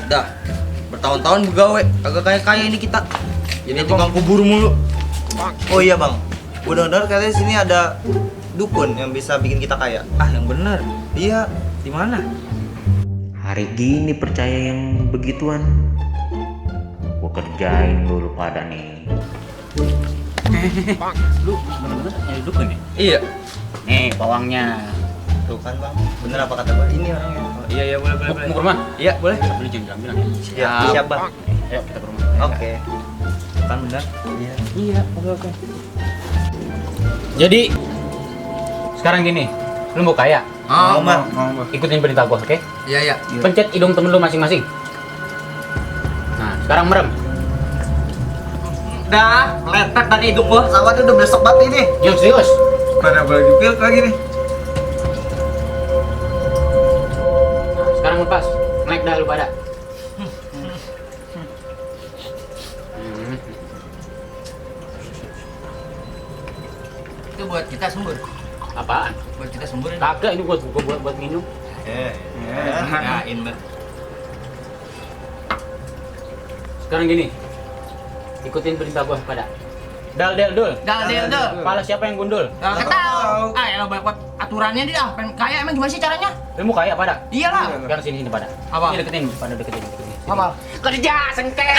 dah. Bertahun-tahun begawe, agak kaya-kaya ini kita. Jadi tukang kubur mulu. Oh iya bang, gue dengar katanya sini ada dukun yang bisa bikin kita kaya. Ah, yang bener. Iya. Di mana? Hari gini percaya yang begituan. Gua kerjain dulu pada nih. Lu bener-bener nyari dukun ya? Iya. Nih bawangnya. Tuh kan bang, bener apa kata gue? Ini orangnya. Oh, iya boleh Mau ke rumah? Iya, boleh. Beli jangan bilang ya. Iya, siap bang. Ayo kita ke rumah. Oke. Tuh kan bener. Iya. Iya, oke. Jadi sekarang gini, lu mau kaya? Oh, Bang. Ikutin perintah gua, oke? Iya. Pencet hidung temen lu masing-masing. Nah, sekarang merem. Dah, meletak tadi hidung gua. Pesawatnya udah blesek banget ini. Yang serius. Mana boleh dipil lagi nih. Nah, sekarang lepas. Naik dah lu pada. Itu buat kita sembur. Apaan? Buat kita sembur ini. Kagak, ini buat minum. Yain banget. Sekarang gini. Ikutin perintah gua pada. Dal dul. Dal. Kepala siapa yang gundul? Nggak tahu. Ah, ya banyak buat aturannya dia. Pengen kaya emang gimana sih caranya? Lu mau kaya pada? Iyalah. Sekarang sini pada. Apa? Ini deketin, pada deketin. Sini. Apa? Kerja sengket.